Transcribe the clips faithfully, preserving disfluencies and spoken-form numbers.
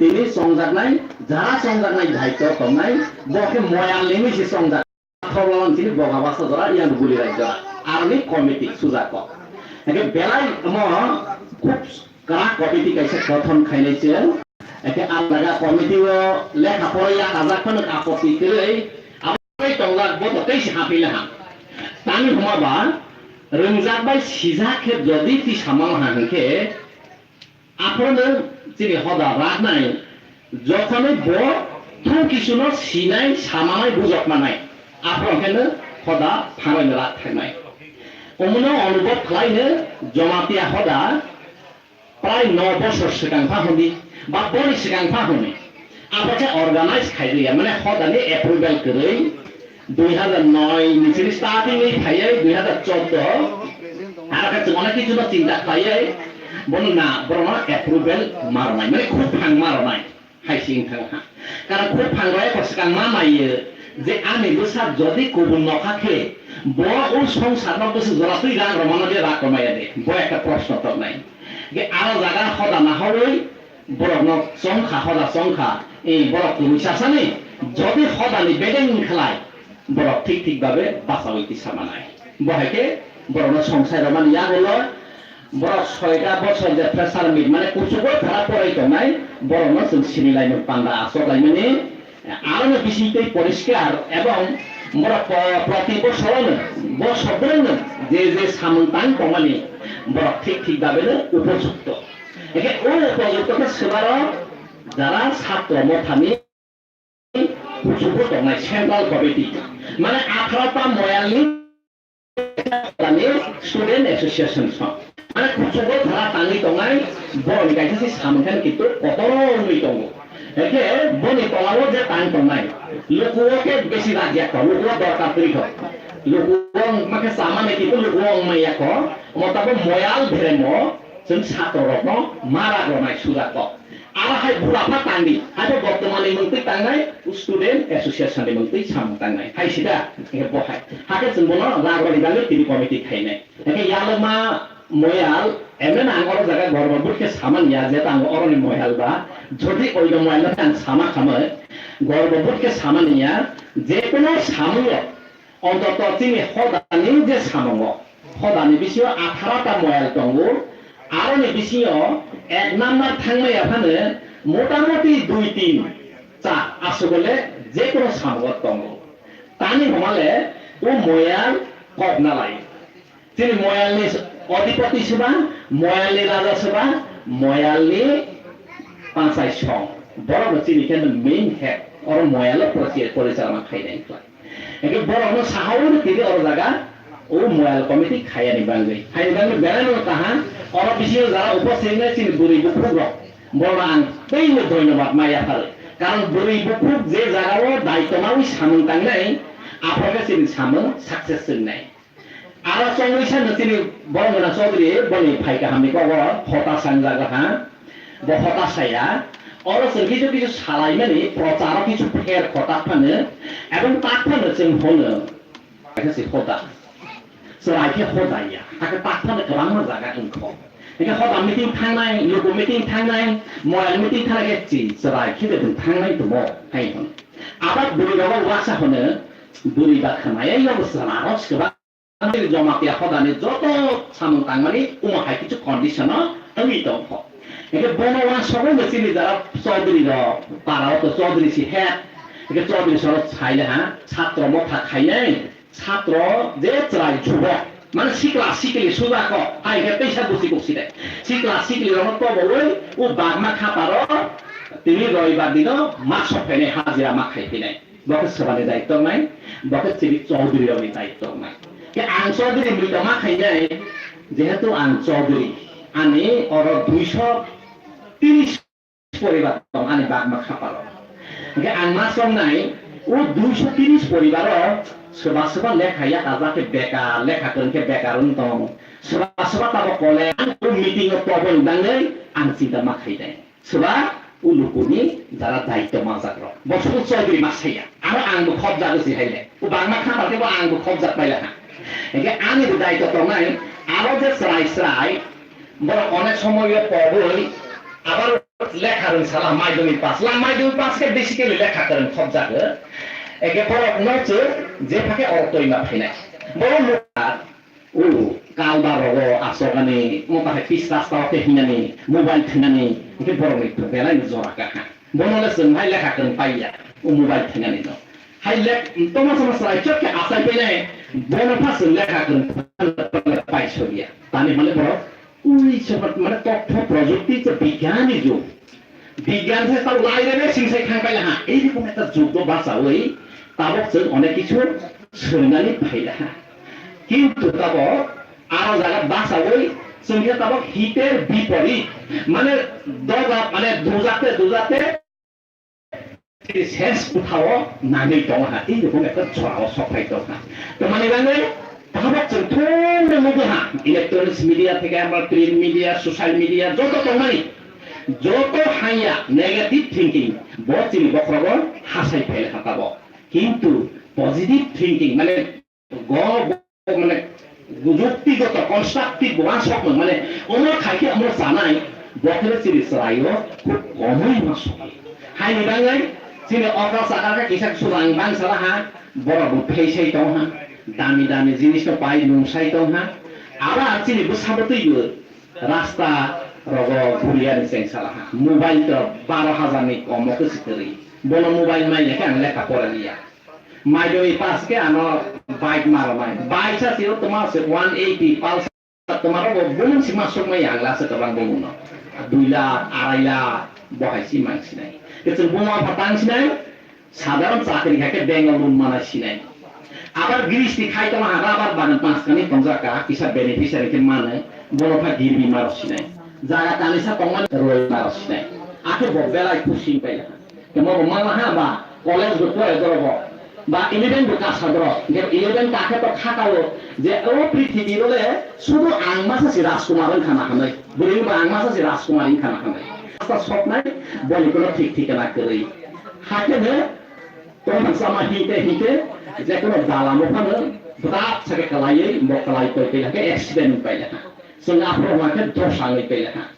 tini chongjaknai, jara chongjaknai daityo tongnai, bo khe moyal nini se chongjak. Thorwalong chini boga basa jora, yang buli rai jora. Aroni committee sujak kok. Eke belai mo khub kwrak committee kaisa kothon khainai chwng. Eke alaga committee o lekha pora ya kajak phano apoti kwrwi. Aboni tongjak bo to tei se hapile ha. Tani huma ba rwngjak bai sijak khe jodi ti samang ha hwnkhe, aphorono chini hoda raknai, jokhonwi bo thu kisuno sinai, samanai, bujokmanai, aphoro khe no hoda phangrokno rak thaknai. Omono onubodh khlaino Jamatia hoda prai no bosor swkang pha hwnwi ba boni swkang pha hwnwi. Abo khe organize khai rwya, mane hodani approval kwrwi. Dui hazar noi ni sini starting ni phaiwi dui hazar chordo, aro khe chwng onek kichu no chinta khlaiwi bono na, borokno approval ma rwnai, mane khub phang ma rwnai, hai se wng thang ha. Karon khub phang rwya kho swkang ma maiyo je ani bwsa jodi kubun nokha khe bo o songsar no bwswk jora twi rang rwmano de rak rwmaya de, bo ekta proshno tongnai. Ge aro jaga hoda na hawwi borokno chongkha, hoda chongkha, e, borok kwrwi chasani, jodi hodani bedeng wngkhlai, borok thik thik babe bachaui tisa manai. Bo hai khe borokno songsai rwmani yagulo borok soita bosor je fresher meet, mane kuchugo thara porai tongnai, borokno chwng sinilaimung panda achok laimani, aroni bisingtwi poriskar ebong borok po-, proti bosorono, bosor bwrwino je je samung tang tongmani borok thik thik babeno upojukto. Eke o project khe swbaro jara satro mothani kuchugo tongnai central committee, mane atharo ta moyalni, mane student association song, mane kuchugo thara tangwi tongnai, borokni kaisa se samung khe kintu kotor wngwi tongo. Eke boni tolao je tang tongnai, lukuo khe besi rajya kho, lukuo dorkar twi kho, lukuo wngma khe chamani kintu lukuo wngmaya kho, motabo moyal beremo chwng satro rokno mara gonai sujak kho. Aro hai bura pha tangdi, hai bo bortomani mungtwi tangnai, student association ni mungtwi samung tangnai. Hai sida, bo hai. Hakhe chwng bono ragroni bagwi tini committee khainai. Hakhe yalwma moyal, emne ang oro jaga gorba but khe samani ya, je tang oroni moyal ba, jodi oiga moyal no ang sama khamai, gorba but khe samani ya, je kono samungo, ontoto chini hodani je samungo, hodani bisingo atharo ta moyal tongo, aroni bisingo ek number thangmaya phano motamoti dui tin cha asogole je kono samungo tongo. Tani hwnmale o moyal kok nalai. Chini moyalni adhipati se ba, moyalni raja se ba, moyalni panchai song. Borokno chini khe main head, oro moyalo porichi-, porichalona khainai khlai. Hingke borokno sahawi tini oro jaga o moyal committee khayani bagwi. Hayani bagwi belai no kaham, oro bisingo jara uposthit wngnai chini bwrwi buphukrok. Borokno ang teino dhonyobad ma yapharo. Karon bwrwi buphuk je jagao daityo mawi samung tangnai, aphoro khe chini samung success wngnai. Aro chongwi sano chini borok gwnang Chaudhary boni phai kahamni kogo hota sangjak ha, bo hota saya. Oro chwng kisu kisu salaimani procharo kisu pher kho tak phano, ebong tak phano chwng hono, kaisa se hoda. Chwrai khe hoda ya, hakhe tak phano kwbangma jaga wngkho. Hingke hoda meeting thangnai, luku meeting thangnai, moyal meeting thangnai khe chi chwrai khe de thangnai tumo, hai hwn. Abo bwrwi rogo uasa hono, bwrwi ba khwnaya yogo chwla rok swkang. Ang chini Jamatia hodani joto samung tangmani omo hai kichu condition o wngwi tongkho. Hingke bono uansugwi no chini jara Chaudhary rok, para o to Chaudhary si head, hingke Chaudhary soro saile ha, satro motha khainai, satro je chwrai jubok, mane sikla sikli suja kho, hai hingke teisa busi kuksi de. Sikla sikli rokno tobowi o bagma khaparo tini roibar dino ma sok phainai hajira ma khai phinai. Bo khe swbani daityo wngnai, bo khe chini Chaudhary rokni daityo wngnai. Khe ang Chaudhary ni tongma khainai, jehetu ang Chaudhary, ani oro duiso tiris poribar tong ani bagma khaparo. Hingke ang ma songnai, o duiso tiris poribaro swba swba lekha yakajak khe bekar, lekha kwrwng khe bekar wng tong. Swba swba tabok kole ang o meeting o toboni bagwi ang chinta ma khainai. Swba o lukuni jara daityo manjak rok. Bo sukul Chaudhary ma saya. Aro ang bo khobjak si haile. O bangma khamar khe bo ang bo khobjak paila ha. Hingke ani bo daityo tongnai, aro je chwrai chwrai, borok onek somoyo poboi, abar lekha rwng sala madhyamik pass. La madhyamik pass khe basically lekha kwrwng khopjago. Eke borok no chwng je phakhe oro toima phainai. Borok nukha, o kalba rogo aswk ani mo ta hai pis rasta o khe hinani mobile thinani, hingke borok ni belai no jora kha. Bono le chwng hai lekha kwrwng paiya, o mobile thinani no. Hai lek-, toma sama chwrai chok khe achai phainai, bono pha chwng lekha kwrwng pai solia. Tani hwnle borok ui se mane totho projukti se bigyani jug. Bigyan se tau lai rebe sing sai thang pai laha. Ei rokom ekta jug bo bachaui tabok chwng onek kichu swngnani phai laha. Kintu tabok aro jaga bachaui chwng khe tabok hiter biporit. Mane doga, mane dujate, dujate ses kuthao nangwi tongo ha, tei rokom ekta jorao sok phai tongo ha. Tongmani bagwi tabok chwng thungno nukgo ha, electronics media theke ama print media, social media joto tongmani, joto hanya negative thinking bo chini bokhorogo hasai phai kha tabok. Kintu positive thinking mane go, go, mane, juktigoto, constructive, bo uansukmung, mane, omo khai khe omo chanai, bo khe chini chwraio khub komui uansukmung. Haini bagwi chini okra chakra khe kisa kisu rang bang sala ha, borok bo phei sai tong ha, dami dami jinis no pai nung sai tong ha, aba chini bwsa bwtwi bo rasta rogo guriani cheng sala ha, mobile to baro hajar ni komo khe si kwrwi, bono mobile mai ya khe ang lekha pora liya. Maidoi pass khe ano bike maro nai. Bike sa siro toma se one eighty Pulsar toma rogo bumung si masuk mai ang lase tobang bumung no. Dui lakh, arai lakh, bo hai si mang sinai. Kecheng bumung apha tang sinai, sadharon chakri kha khe bank o loan mana sinai. Abar giristi khai toma ha rubber bagan panch kani tongjak ka, kisa beneficiary khe mano, bono pha girbi maro sinai. Jaga kanisa tongmani roi maro sinai. Akhe bo belai khusing pai. Temo bo mama ha ba college bo pore doro bo. Ba eleven bo kasa doro. Je eleven ta khe to kha ka o je o prithibi ro le sudu ang masa si Rajkumar wng khana hanai. Bwrwi ba ang masa si Rajkumar wng khana hanai. Asta soknai boni kono thik thik na kwrwi. Hakhe ne tong sama hinte hinte je kono dala mo phano bwtap sake kalaiwi bo kalai koi koi hakhe accident pai le ha. Chwng aphuru hakhe dosa wngwi pai le ha.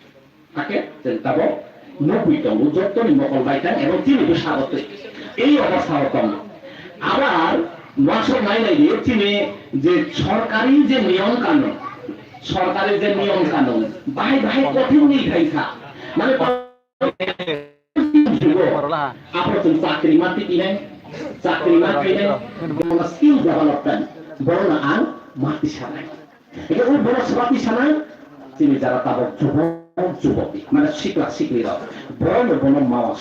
Hakhe chwng tabok nugwi tongo, jottoni mokol bai thang ebong chini bwskango twi. Ei obostha o tongo. Abar uansuk nai nai di chini je sorkari je niyom kanun, sorkari je niyom kanun, bahai bahai kothin ni khai kha. Mane aphuru chwng chakri ma twi nai, chakri ma twi nai, bono skill development, bono ang ma twi sanai. Eke o borok swbati sana, chini jara tabok jubok, jubok, mane sikla sikli rok, borok no bono mawa